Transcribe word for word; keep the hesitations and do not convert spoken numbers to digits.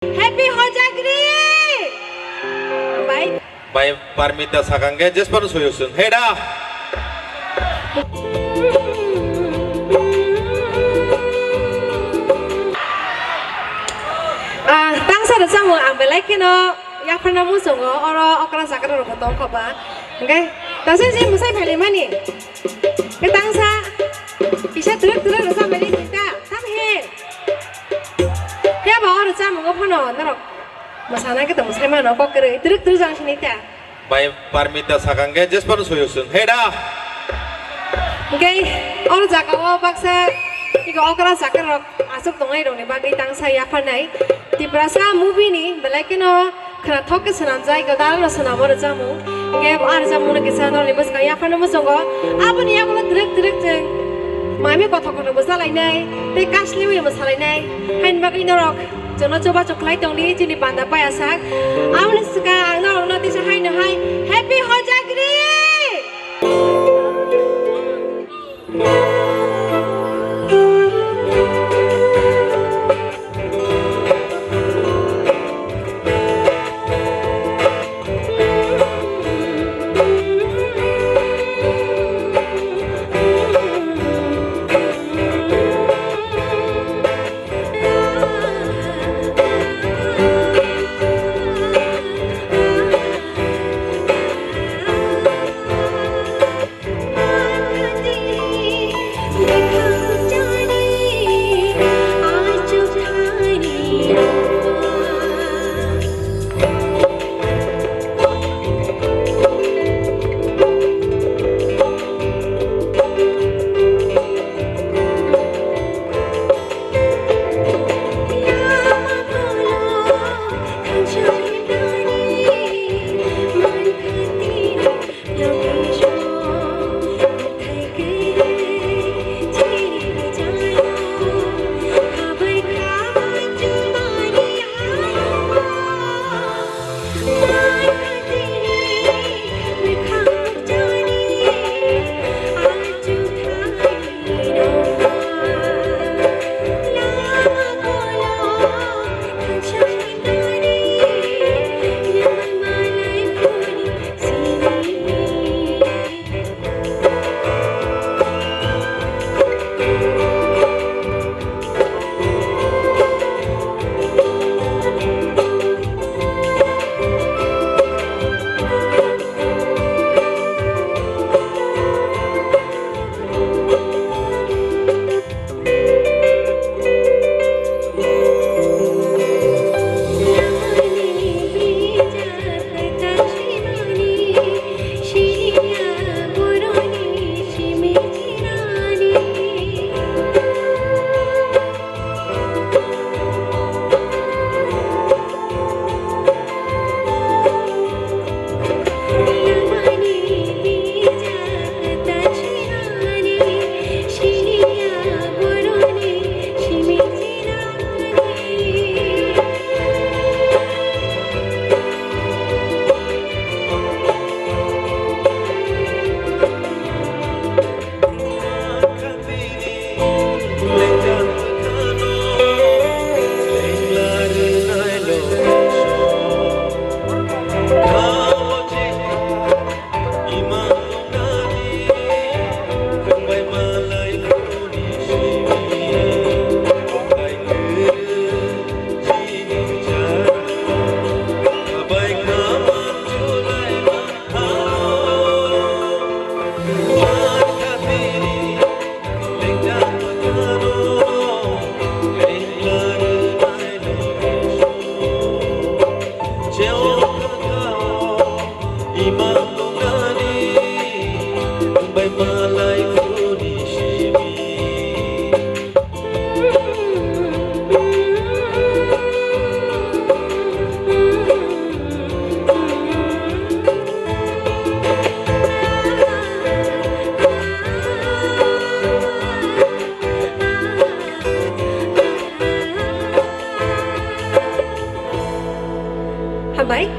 Happy Hojagri! Bai. Bai Parmita sakang ke jespan soyo sung. Heda. Ah, tangsa rwchapmung ang belai kheno yapharna muchungo, oro okra jaga rok bo tongkha ba. Hwnkhe tangsa je mwsai phailaimani. Khe tangsa kisa twrwk twrwk rwchapmani ta, tam he. Phiya ba o rwchapmungo phano norok mwsana khe tong sai mano kok kwrwi twrwk twrwk jang sini ta. Bai Parmita sakang ke jespan soyo sung. Heda. Hwnkhe oro jaga o baksa iko okra jaga rok aswk tongnai rokni bagwi tangsa yapharnai. Tiprasa movie ni belai kheno khwnathok khe swnamjak, iko dalano swnamo rwchapmung. Hwnkhe bo ah rwchapmungno kisa norokni bwskango yapharna muchungo. Aboni yagulo twrwk twrwk chwng mami kothok kothok bo salainai tei kasliwi bo salainai. Haini bagwi norok chwngno chubachu khlai tongdi chini panda payasak. Aboni swkang ang norokno tisa haino hai Happy Hojagri!